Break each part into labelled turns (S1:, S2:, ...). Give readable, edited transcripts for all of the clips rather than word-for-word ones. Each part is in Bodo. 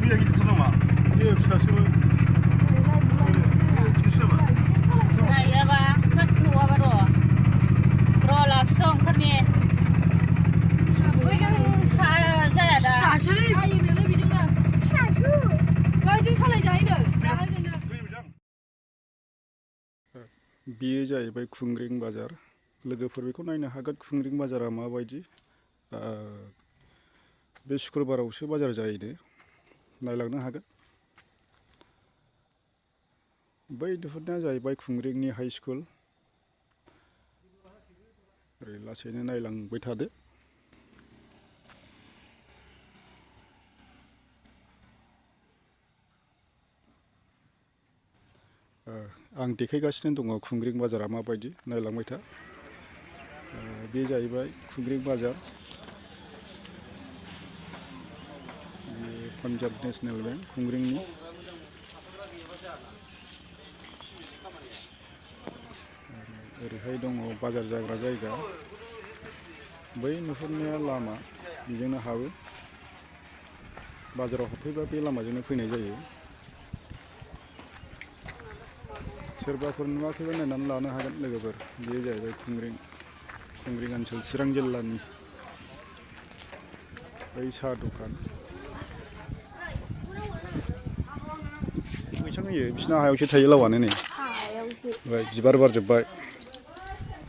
S1: दैया गिदिरथार नामा? दैया फिसासोमोन। गिदिरसोमोन?
S2: नायाबा खाथौआबा र' लाखिथ' ओंखारनि बैजों जाया दा
S3: फिसासोलै हायो नोंलाय बेजोंनो फिसासो बैजों सालायजायोनो
S1: बेयो जाहैबाय खुंग्रिं बाजार लोगोफोर बेखौ नायनो हागोन खुंग्रिं बाजारा माबायदि बे शुक्रबारावसो बाजार जायोनो नायलांनो हागोन बै नुहुरनाया जाहैबाय खुंग्रिंनि हाई स्कुल ओरै लासैनो नायलांबाय थादो आं देखायगासिनो दङ खुंग्रिं बाजारा माबायदि नायलांबाय था बे जाहैबाय खुंग्रिं बाजार पान्जाब नेशनेल बेंक खुंग्रिंनि ओरैहाय दङ बाजार जाग्रा जायगा बै नुहुरनाया लामा बेजोंनो हाबो बाजाराव हाबफैबा बे लामाजोंनो फैनाय जायो सोरबाफोर नुवाखैबा नायनानै लानो हागोन लोगोफोर बे जाहैबाय खुंग्रिं ओनसोल चिरां जिल्लानि बै साहा दखान बैसां होयो बिसिना हायावसो थायो लावानो नै बिबार बारजोब्बाय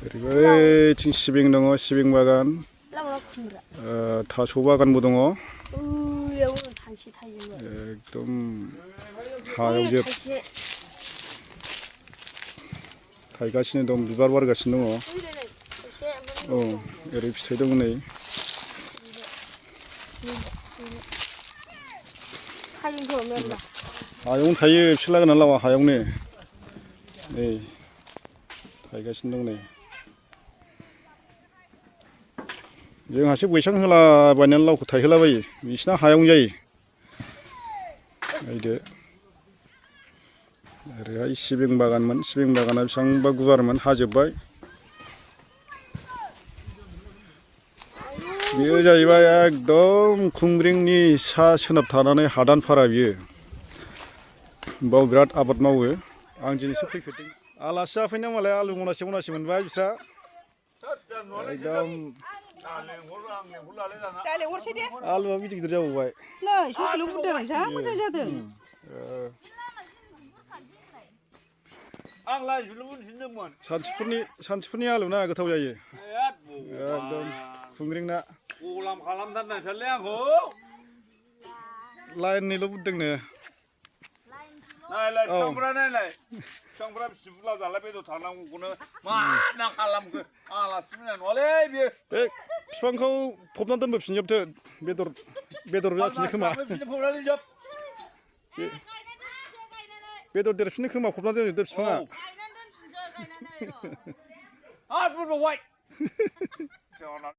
S1: ओरैथिं सिबिं दङ सिबिं बागान थास' बागानबो दङ एकदम हायाव जोब थायगासिनो दं बिबार बारगासिनो दङ औ ओरै फिथाइ दं नै हायावनो थायो बिसोर लागोना लावा हायावनो नै थायगासिनो दं नै जोंहासो बैसां होलाबायनानै लावखौ थायहोलाबायो बिसिना हायावनो जायो नायदो ओरैहाय सिबिं बागानमोन सिबिं बागाना बेसेबांबा गुवारमोन हाजोब्बाय बेयो जाहैबाय एकदम खुंग्रिंनि सा सोनाब थानानै हादानफारा बियो बाव बिराद आबाद मावो आं दिनैसो फैफेरदों आलासि जाफैना मालाय आलु मनासे मोनबाय बिस्रा एकदम आलुआ गिदिर गिदिर जाबावबाय
S3: नै ससेल' बुरदों जा मोजां जादों
S1: सानथिफुरनि आलुना गोथाव जायो एकदम खुंग्रिंना
S4: गलाम खालामथारनायसोलै आंखौ
S1: लाइननिल' बुरदोंनो
S4: नायलाय बिफांफ्रा नायलाय बिफांफ्रा बिसि बुरजा जाला बेदर थांनांगौखौनो मा ना खालामखो आलासि फैनाय नङालै बेयो
S1: बे बिफांखौ फबना दोनबोफिनजोबदो बेदर जाफिनो खोमा बेदर देरफिनो खोमा फबना दोनजोबदो बिफाङा